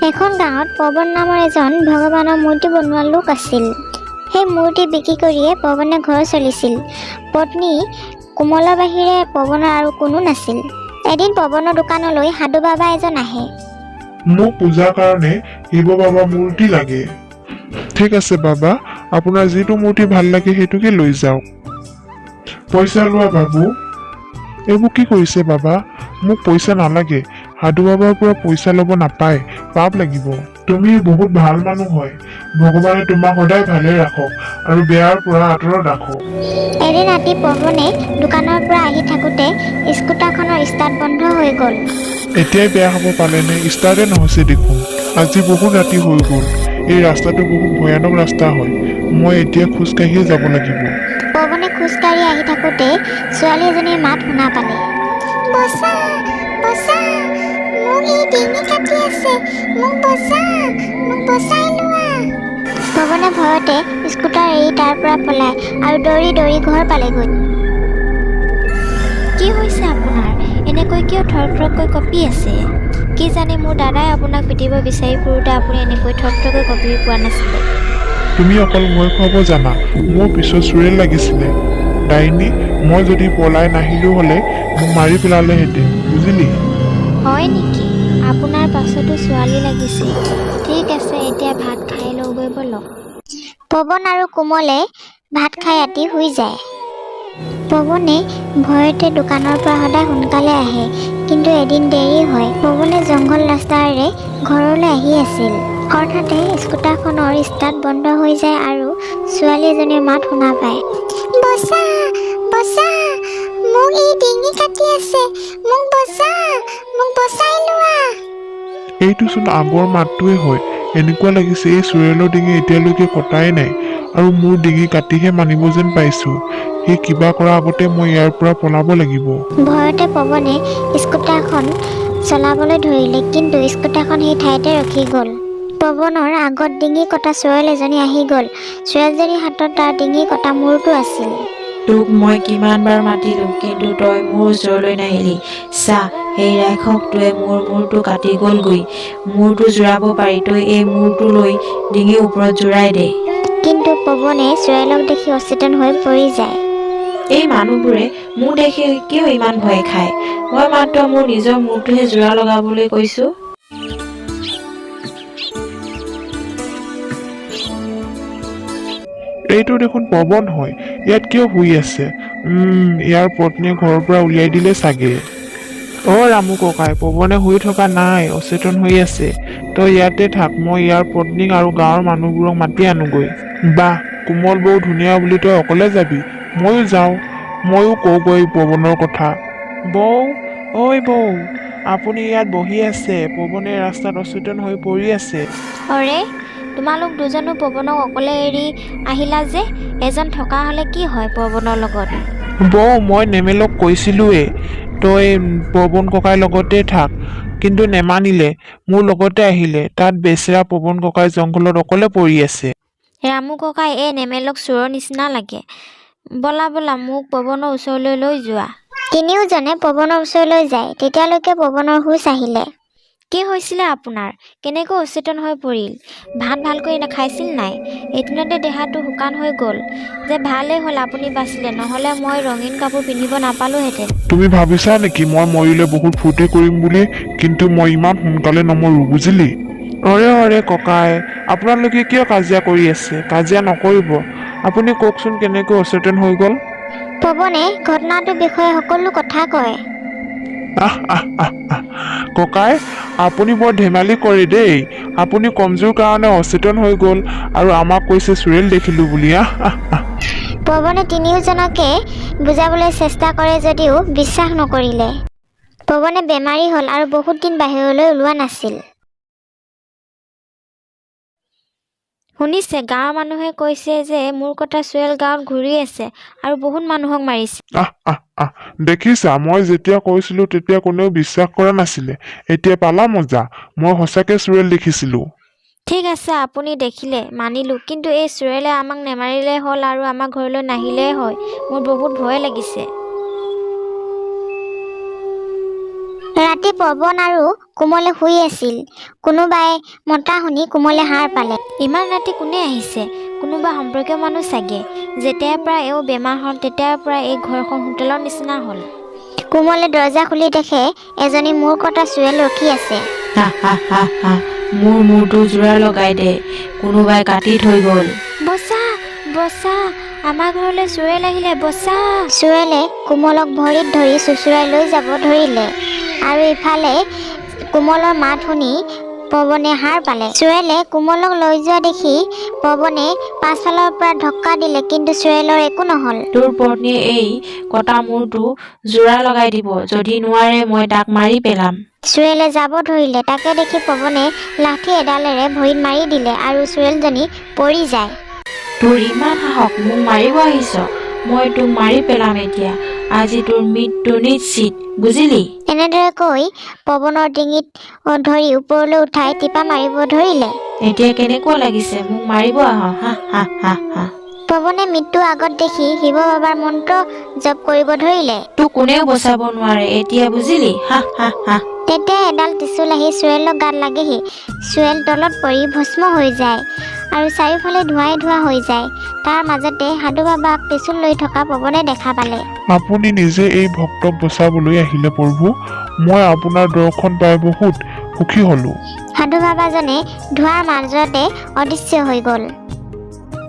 এখন গাঁৱত পৱন নামৰ এজন ভগৱানৰ মূৰ্তি বনোৱা লোক আছিল। সেই মূৰ্তি বিক্ৰী কৰিয়ে পৱনে ঘৰ চলিছিল। পত্নী কোমলৰ বাহিৰে পৱনৰ আৰু কোনো নাছিল। এদিন পৱনৰ দোকানলৈ সাধু বাবা এজন আহে। মোক পূজাৰ কাৰণে শিৱ বাবা মূৰ্তি লাগে। ঠিক আছে বাবা, আপোনাৰ যিটো মূৰ্তি ভাল লাগে সেইটোকে লৈ যাওক। পইচা লোৱা বাবু। এইবোৰ কি কৰিছে বাবা? মোক পইচা নালাগে। সাধু বাবাৰ পৰা পইচা ল'ব নাপায়, পাপ লাগিব। তুমি বহুত ভাল মানুহ হয়। ভগৱানে তোমাক সদায় ভালে ৰাখক আৰু বেয়াৰ পৰা আঁতৰত ৰাখক। এদিন ৰাতি পৱনে দোকানৰ পৰা আহি থাকোঁতে স্কুটাৰখনৰ ষ্টাৰ্ট বন্ধ হৈ গ'ল। এতিয়াই বেয়া হ'ব পালেনে? ষ্টাৰ্টে নহৈছে দেখোন। আজি বহুত ৰাতি হৈ গ'ল। এই ৰাস্তাটো বহুত ভয়ানক ৰাস্তা হয়। মই এতিয়া খোজকাঢ়িয়ে যাব লাগিব। পৱনে খোজকাঢ়ি আহি থাকোঁতে ছোৱালী এজনীৰ মাত শুনা পালে। বচা, বচা, মোক এই ডিঙি কাটি আছে, মোক বচা, মোক বচাই লোৱা। পৱনে ভয়তে স্কুটাৰ এৰি তাৰ পৰা পলায় আৰু দৌৰি দৌৰি ঘৰ পালেগৈ। কি হৈছে আপোনাৰ? এনেকৈ কিয় থৰথৰকৈ কঁপি আছে? কি জানি মোৰ দাদাই আপোনাক পিটিব বিচাৰি ফুৰোঁতে আপুনি এনেকৈ থৰথৰকৈ কঁপি পোৱা নাছিলে। তুমি অকল ভয় খুৱাব জানা। মোৰ পিছত চোৰেল লাগিছিলে। ডাইনী, মই যদি পলাই নাহিলো হ'লে মোক মাৰি পেলালেহেঁতেন, বুজিলি? হয় নেকি? আপোনাৰ পাছতো ছোৱালী লাগিছে। ঠিক আছে, এতিয়া ভাত খাই লওঁগৈ ব'লক। পৱন আৰু কোমলে ভাত খাই ৰাতি শুই যায়। পৱনে ভয়তে দোকানৰ পৰা সদায় সোনকালে আহে, কিন্তু এদিন দেৰি হয়। পৱনে জংঘল ৰাস্তাৰে ঘৰলৈ আহি আছিল। হঠাতে স্কুটাৰখনৰ ষ্টাৰ্ট বন্ধ হৈ যায় আৰু ছোৱালী এজনীৰ মাত শুনা পায়। বচা, বচা, মোক এই ডিঙি কাটি আছে, মোক বচা, মোক বচাই লোৱা। এইটোচোন আগৰ মাতটোৱে হয়। এনেকুৱা লাগিছে এই চোৰেলৰ ডিঙি এতিয়ালৈকে কটাই নাই আৰু মোৰ ডিঙি কাটিহে মানিব যেন পাইছোঁ। সি কিবা কৰাৰ আগতে মই ইয়াৰ পৰা পলাব লাগিব। ভয়তে পৱনে স্কুটাৰখন চলাবলৈ ধৰিলে, কিন্তু স্কুটাৰখন সেই ঠাইতে ৰখি গ'ল। পৱনৰ আগত ডিঙি কটা চোৰেল এজনী আহি গ'ল। চোৰেলজনীৰ হাতত তাৰ ডিঙি কটা মূৰটো আছিল। তোক মই কিমান বাৰ মাতিলো, কিন্তু তই মোৰ ওচৰলৈ নাহিলি। চা, সেই ৰাক্ষসটোৱে মোৰ মূৰটো কাটি গ'লগৈ। মূৰটো জোৰাব পাৰি, তই এই মূৰটো লৈ ডিঙিৰ ওপৰত জোৰাই দে। কিন্তু পৱনে চোৰেলক দেখি অচেতন হৈ পৰি যায়। এই মানুহবোৰে মোক দেখি কিয় ইমান ভয় খায়? মই মাত্ৰ মোৰ নিজৰ মূৰটোহে জোৰা লগাবলৈ কৈছো। এইটো দেখোন পৱন হয়। ইয়াত কিয় শুই আছে? ইয়াৰ পত্নীয়ে ঘৰৰ পৰা উলিয়াই দিলে চাগে। অ' ৰামু ককাই, পৱনে শুই থকা নাই, অচেতন হৈ আছে। তই ইয়াতে থাক, মই ইয়াৰ পত্নীক আৰু গাঁৱৰ মানুহবোৰক মাতি আনোগৈ। বাহ, কোমল বৌ ধুনীয়া বুলি তই অকলে যাবি? ময়ো যাওঁ, ময়ো কওঁগৈ পৱনৰ কথা। বৌ, ঐ বৌ, আপুনি ইয়াত বহি আছে, পৱনে ৰাস্তাত অচেতন হৈ পৰি আছে। অৰে, তোমালোক দুজনো পৱনক অকলে এৰি আহিলা যে? এজন থকা হ'লে কি হয় পৱনৰ লগত? বৌ, মই নেমেলক কৈছিলোঁৱেই তই পৱন ককাইৰ লগতে থাক, কিন্তু নেমানিলে, মোৰ লগতে আহিলে। তাত বেচেৰা পৱন ককাই জংঘলত অকলে পৰি আছে। ৰামু ককাই, এই নেমেলক চোৰৰ নিচিনা লাগে। ব'লা ব'লা, মোক পৱনৰ ওচৰলৈ লৈ যোৱা। তিনিওজনে পৱনৰ ওচৰলৈ যায়। তেতিয়ালৈকে পৱনৰ হুঁচ আহিলে। কি হৈছিলে আপোনাৰ? কেনেকৈ অচেতন হৈ পৰিল? ভাত ভালকৈ নাখাইছিল নাই? এদিনতে দেহাটো শুকান হৈ গ'ল যে। ভালেই হ'ল আপুনি বাচিলে, নহ'লে মই ৰঙীন কাপোৰ পিন্ধিব নাপালোহেঁতেন। তুমি ভাবিছা নেকি মই মৰিলে বহুত ফূৰ্তি কৰিম বুলি? কিন্তু মই ইমান সোনকালে নমৰো, বুজিলি? অৰে অৰে ককাই, আপোনালোকে কিয় কাজিয়া কৰি আছে? কাজিয়া নকৰিব। আপুনি কওকচোন, কেনেকৈ অচেতন হৈ গ'ল? পৱনে ঘটনাটোৰ বিষয়ে সকলো কথা কয়। আহ আহ আহ আহ। ককাই, আপুনি বৰ ধেমালি কৰে দেই। আপুনি কমজোৰ কাৰণে অচেতন হৈ গ'ল আৰু আমাক কৈছে চুৰেল দেখিলো বুলি। আহ আহ আহ। পৱনে তিনিওজনকে বুজাবলৈ চেষ্টা কৰে যদিও বিশ্বাস নকৰিলে। পৱনে বেমাৰী হ'ল আৰু বহুত দিন বাহিৰলৈ ওলোৱা নাছিল। শুনিছে, গাঁৱৰ মানুহে কৈছে যে মোৰ কটা চুৰেল গাঁৱত ঘূৰি আছে আৰু বহুত মানুহক মাৰিছে। আহ আহ আহ। দেখিছা, মই যেতিয়া কৈছিলো তেতিয়া কোনেও বিশ্বাস কৰা নাছিলে। এতিয়া পালা মজা। মই সঁচাকে চুৰেল দেখিছিলো। ঠিক আছে, আপুনি দেখিলে মানিলো, কিন্তু এই চুৰেলে আমাক নেমাৰিলে হ'ল আৰু আমাৰ ঘৰলৈ নাহিলেই হয়। মোৰ বহুত ভয় লাগিছে। ৰাতি পৱন আৰু কোমলে শুই আছিল। কোনোবাই মতা শুনি কোমলে সাৰ পালে। ইমান ৰাতি কোনে আহিছে? কোনোবা সম্পৰ্কীয় মানুহ চাগে। যেতিয়াৰ পৰা এওঁ বেমাৰ হ'ল, তেতিয়াৰ পৰা এই ঘৰখন হোটেলৰ নিচিনা হ'ল। কোমলে দৰ্জা খুলি দেখে এজনী মূৰ কটা চুৱেল ৰখি আছে। হা হা হা হা, মোৰ মূৰটো যোৰা লগাই দে, কোনোবাই কাটি থৈ গ'ল। বচা, বচা, আমাৰ ঘৰলৈ চুৰেল আহিলে, বচা। চুৰেলে কোমলক ভৰিত ধৰি চোঁচৰাই লৈ যাব ধৰিলে আৰু ইফালে কোমলৰ মাত শুনি পৱনে সাৰ পালে। চুৰেলে কোমলক লৈ যোৱা দেখি পৱনে পাছফালৰ পৰা ঢক্কা দিলে, কিন্তু চুৰেলৰ একো নহ'ল। তোৰ পত্নীয়ে এই কটা মূৰটো যোৰা লগাই দিব, যদি নোৱাৰে মই তাক মাৰি পেলাম। চুৰেলে যাব ধৰিলে, তাকে দেখি পৱনে লাঠি এডালেৰে ভৰিত মাৰি দিলে আৰু চুৰেলজনী পৰি যায়। তোৰ ইমান সাহস, মোক মাৰিব আহিছ? মই তোক মাৰি পেলাম এতিয়া। আজি তোৰ মৃত্যু নিশ্চিত, বুজিলি? এনেদৰে কৈ পৱনৰ ডিঙিত ধৰি ওপৰলৈ উঠাই টিপা মাৰিব ধৰিলে। এতিয়া কেনেকুৱা লাগিছে, মোক মাৰিব আহ? হা হা হা হা। পৱনে মৃত্যু আগত দেখি শিৱ বাবাৰ মন্ত্ৰ জপ কৰিব ধৰিলে। তোক কোনেও বচাব নোৱাৰে এতিয়া, বুজিলি? হা হা হা। তেতিয়া এডাল ত্ৰিশূল আহি চুৱেলৰ গাত লাগেহি। চুৱেল তলত পৰি ভস্ম হৈ যায় আৰু চাৰিওফালে ধোঁৱাই ধোঁৱা হৈ যায়। তাৰ মাজতে সাধু বাবাক ত্ৰিশূল লৈ থকা পৱনে দেখা পালে। আপুনি নিজে এই ভক্তক বচাবলৈ আহিলে প্ৰভু। মই আপোনাৰ দৰ্শন পাই বহুত সুখী হ'লো। সাধু বাবাজনে ধোঁৱাৰ মাজতে অদৃশ্য হৈ গ'ল।